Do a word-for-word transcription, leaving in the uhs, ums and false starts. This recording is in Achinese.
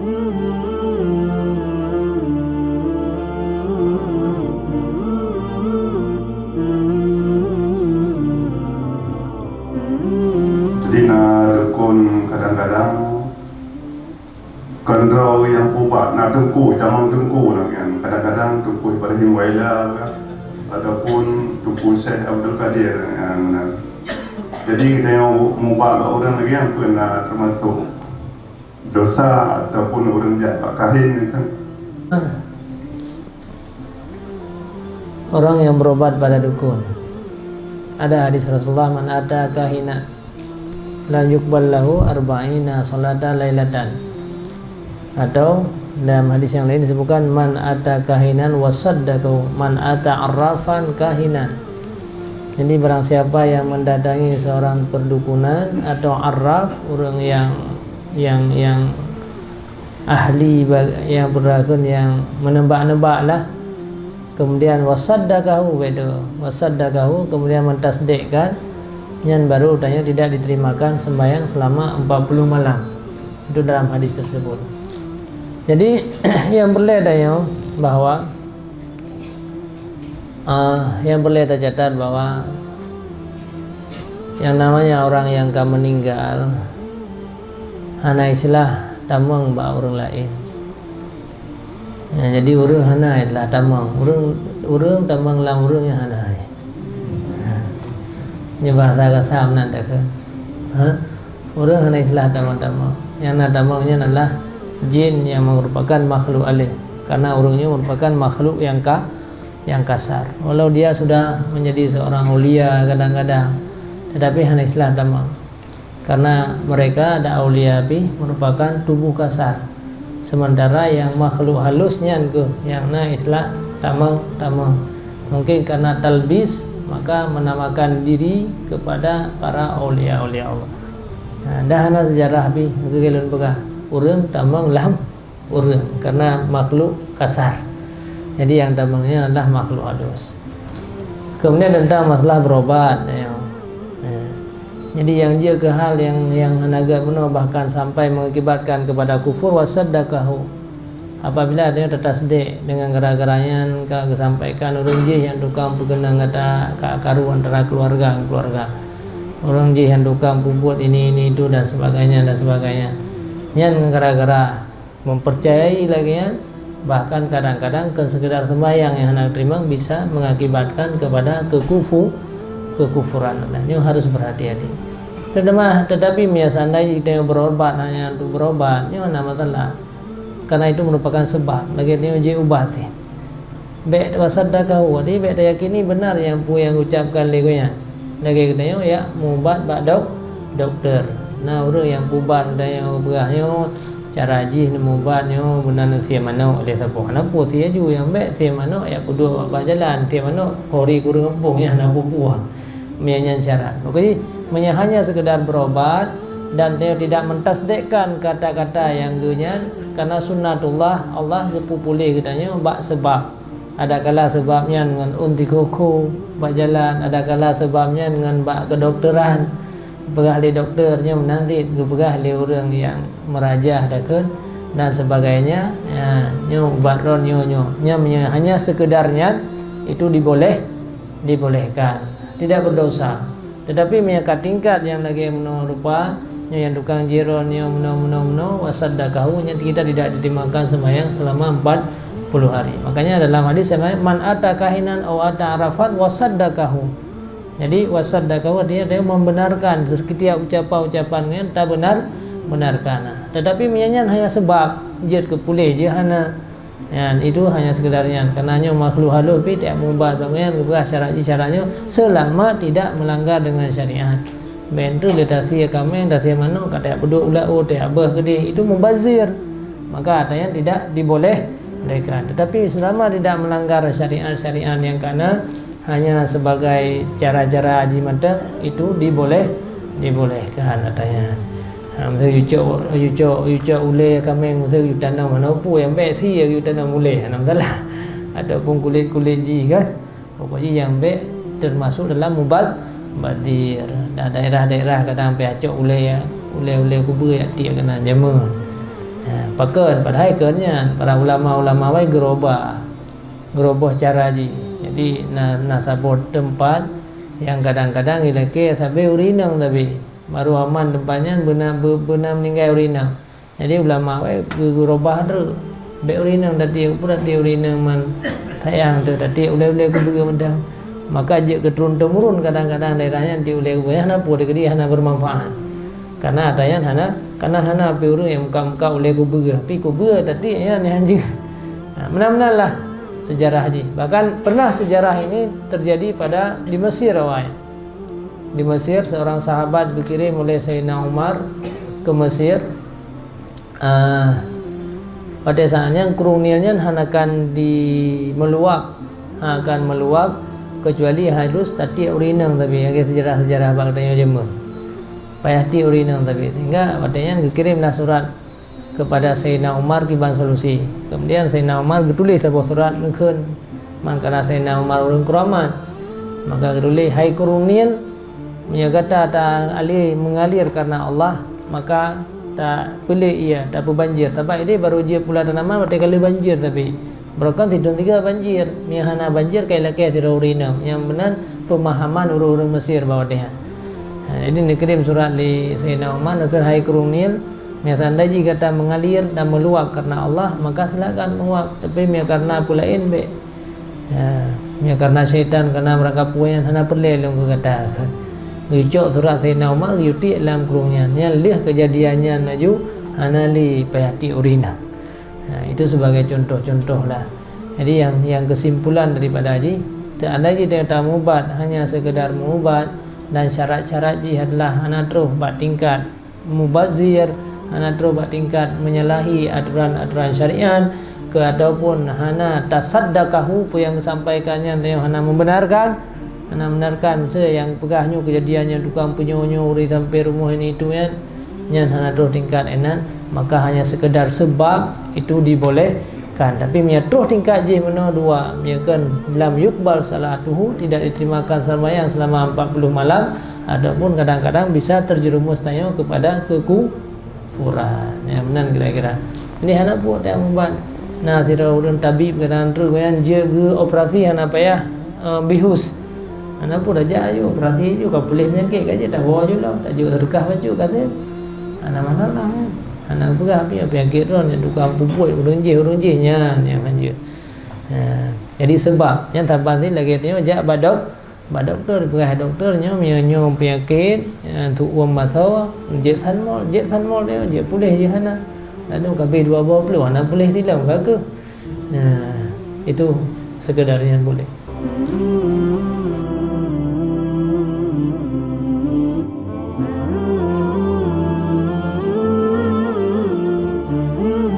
Jadi na dukon kadang-kadang kon droe nyang pubat, na teungku, tamong teungku lagèe nyan. Kadang-kadang Teungku Ibrahim Waila kah, ataupun Teungku Syekh Abdul Qadir nyang na. Jadi geutanyoe mubat bak ureueng lagèe nyan peue na teumasok dosa ataupun ureueng jak bak kahin nyan kan? Orang yang berobat pada dukun. Ada hadis Rasulullah, "Man ata kahina lam yuqbal lahu arba'ina salata lailatan." Atau dalam hadis yang lain disebutkan, "Man ata kahinan wa saddaqahu, man ata arrafan kahinan." Jadi barang siapa yang mendatangi seorang perdukunan atau arraf, ureueng yang, yang, yang ahli ba-, nyang peue teukheun nyang meunebak-nebak lah. Kemudian wasaddaqahu, begitu. Wasaddaqahu, kemudian mentasdikkan, nyan baru tanyoe tidak diterimakan sembahyang selama empat puluh malam. Itu dalam hadis tersebut. Jadi, nyang peureulèe tanyoe bahwa Ah, nyang peureulèe tacatat bahwa nyang namanya orang nyang ka meuninggal hana istilah tamong bak ureueng laén. Ya, jadi ureueng hana istilah tamong. Ureueng, ureueng tamong lam ureueng nyan hana. Nyoe bahasa kasa meunan takheun. Ha? Ureueng hana istilah tamong-tamong. Nyang na tamong nyan adalah jin nyang meurupakan makhluk haleh. Karena ureueng nyoe meurupakan makhluk nyang ka-, nyang kasar. Walau dia sudah menjadi seorang aulia kadang-kadang, tetapi hana istilah tamong. Karena mereka ada aulia pih meurupakan tubuh kasar. Sementara nyang makhluk halus nyan keuh nyang na istilah tamong-tamong. Mungkin karena talbis, maka menamakan diri kepada para aulia-aulia Allah. Nah, dah hana sejarah pih, geukheun lôn peugah, ureueng tamong lam ureueng, karena makhluk kasar. Jadi nyang tamong nyan adalah makhluk halus. Kemudian tentang masalah berobat, ya. Ya. Jadi nyang jeuet keu hal nyang, nyang hana gèt bunoe bahkan sampai mengakibatkan kepada kufur, wasaddaqahu. Apabila ada nyang tatasdik dengan gara-gara nyan ka geusampaikan ureueng jih nyang tukang peukeunong gata ka karu antara keluarga ngon keluarga. Ureueng jih nyang tukang peubuet ini, ini, itu dan sebagainya, dan sebagainya. Nyan ngon gara-gara mempercayai lagèe nyan, bahkan kadang-kadang keu sekedar sembahyang nyang hana teurimong bisa mengakibatkan kepada kekufu-, kekufuran. Dan nyoe harus berhati-hati. Teutamah, tetapi meunyo seandai jih tanyoe berobat hanya untuk berobat, nyoe hana masalah. Karena itu merupakan sebab. Lagèe nyoe jih ubat nyan. Bèk wasaddaqahu, jadi bèk tayakini benar nyang peue nyang geucapkan lé gobnyan. Lagèe geutanyoe jak mubat bak dok-, dokto. Na ureueng nyang pubat geutanyoe peugah nyoe, cara jih neumubat nyoe meunan sie manok lé saboh. Hana peue sie ju, nyang bèk sie manok jak peuduek bak bah jalan, sie manok kori kureueng gampông nyan hana peue-peue. Meunyo nyan syarat. Oke, meunyo hanya sekedar berobat dan dia tidak mentasdikkan kata-kata nyang geuhnyan, karena sunnatullah, Allah geupeupuléh geutanyoe bak seubab. Adakala seubab nyan ngon ôn tikho-kho bak jalan, adakala seubab nyan ngon bak keudokteran. Peugah lé dokto nyoe meunan cit, geupeugah lé ureueng nyang meurajah dakheun dan sebagainya. Ya, nyoe ubat droen nyoe, nyoe. Nyan meunyo hanya sekedar nyan, itu diboleh, dibolehkan. Tidak berdosa. Tetapi meunyo ka tingkat nyang lagèe meunoe rupa, nyoe nyang tukang jih droen nyoe meunoe, meunoe, meunoe, wasaddaqahu, nyan kita tidak diterimakan sembahyang selama empat puluh hari. Makanya dalam hadis yang lain, "Man ata kahinan aw ata arrafan wasaddaqahu." Jadi, wasaddaqahu artinya dia membenarkan setiap ucapan-ucapan nyan tabenar-, benarkan. Tetapi meunyo nyan hanya seubab jeuet keu puléh jih hana. Nyan, itu hanya sekedar nyan. Karena nyoe makhluk halus pih tajak mubat bak nyan geupeugah syarat jih syarat nyoe selama tidak melanggar dengan syariat. Bèk enteuk lé tasie kaméng, tasie manok, ka tajak peuduek u laôt, tajak beuh keudéh, itu mubazir. Maka ata nyan tidak diboleh-, bolehkan. Tetapi selama tidak melanggar syariat-syariat nyang kana, hanya sebagai cara-cara jih mantong, itu diboleh-, dibolehkan ata nyan. Ha, miseu yue cok, yue cok, yue cok ulèe kaméng, miseu yue tanom, hana peue nyang bèk sie yue tanom ulèe, hana masalah. Ataupun kulét-kulét jih kan. Pokok jih nyang bèk termasuk dalam mubaz-, mubazir. Dan daerah-daerah kadang pih cok ulèe, ulèe-ulèe kubeue jak tiek keunan jameun. Ha, pakon, padahai kon nyan para ulama-ulama awai geurubah, geurubah cara jih. Jadi na, na saboh teumpat nyang kadang-kadang ilakée sabe ureueng inong, tapi baru aman teumpat nyan beuna, be-, beuna meuninggai ureueng inong. Jadi ulama awai geu-, geurubah treuk. Bék ureueng inong tatiek, peue tatiek ureueng inong man sayang teuh, tatiek ulée-ulée keubeue mantong. Maka jeuet keu turun-temurun kadang-kadang daerah nyan tiek ulée keubeue, hana peue, dikeudi hana bermanfaat. Karena ata nyan hana, karena hana pi ureueng nyang muka-muka ulée keubeue, pi keubeue tatiek nyan nyang jeuet. Nah, meunan-meunan lah sejarah jih. Bahkan pernah sejarah ini terjadi pada di Mesir awai. Di Mesir, seorang sahabat geukirém oleh Saidina Umar ke Mesir. Ah, watée saát nyan Krueng Nil nyan hana akan di meuluab, hana akan meuluab, kecuali harus tatiek ureueng inong, tapi lagée sejarah-sejarah bak tanyoe jameun. Payah tiek ureueng inong, tapi sehingga watée nyan geukirémlah surat kepada Saidina Umar kiban solusi. Kemudian Saidina Umar geutuléh saboh surat geukheun, man kana Saidina Umar ureueng keuramat. Maka geutuléh, "Hai Krueng Nil, meunyoe gata ta-ale meungalir karena Allah, maka tapeulé ié, tapeubanjir." Sabab ideh barô jeuet pula tanaman watée ka lheueh banjir, tapi barokon sidroe tiga banjir. Meunyoe hana banjir, ka ilakée sidroe ureueng inong. Nyang meunan peumahaman ureueng-ureueng Mesir bak watée nyan. Ha, jadi neukirém surat lé Saidina Umar, neukheun, "Hai Krueng Nil, meunyoe seandai jih gata meungalir dan meuluab karena Allah, maka silakan meuuab. Tapi meunyoe karena peue laén, bék. Ya, meunyoe karena syaitan, karena meurangkapeue nyan, hana peureulée lôn keu gata." Geucok surat Saidina Umar, geuyue tiek lam krueng nyan. Nyan lheueh keujadian nyan laju hana lé payah tiek ureueng inong. Nah, itu sebagai contoh-contoh lah. Jadi yang, yang kesimpulan daripada jih, seandai jih ta-, tameuubat hanya sekedar meuubat dan syarat-syarat jih adalah hana troh bak tingkat mubazir, hana troh bak tingkat menyalahi aturan-aturan syariat, ke ataupun hana tasaddaqahu, peue nyang geusampaikan nyan tanyoe hana membenarkan, hana membenarkan, miseu nyang peugah nyoe keujadian nyang tukang peunyoe-nyoe ureueng sampai rumoh ini itu nyan, nyan hana troh tingkat inan, maka hanya sekedar sebab itu diboleh kan. Tapi meunyoe troh tingkat jih meunoe dua, meunyoe kan lam yuqbal salatuhu, tidak diterimakan sembahyang selama empat puluh malam, ataupun kadang-kadang bisa terjerumus tanyoe kepada kekufuran. Ya, meunan kira-kira. Jadi hana peue tameuubat. Nah, sidroe ureueng tabib kadang treuk nyan jeuet geu operasi hana payah, eh, bihus. Hana peue, tajak aju operasi aju, ka puléh peunyakét ka jeuet, tawoe aju lom, tajok seudeukah bacut ka sép. Hana masalah, kan? Hana peugah pih peunyakét droe nyan tukang peubuet ureueng jih, ureueng jih nyan nyang hanjeuet. Ha, jadi sebab nyan saban sit lagée tanyoe jak bak dok-, bak dokto, dipeugah dokto nyoe, meunyoe nyoe peunyakét, eh, tuom basoe, jeuet sanmol, jeuet sanmol tanyoe, jeuet puléh jih hana. Lalu ka abéh dua boh plueng, hana puléh silom ka keuh. Nah, itu sekedar nyan boleh.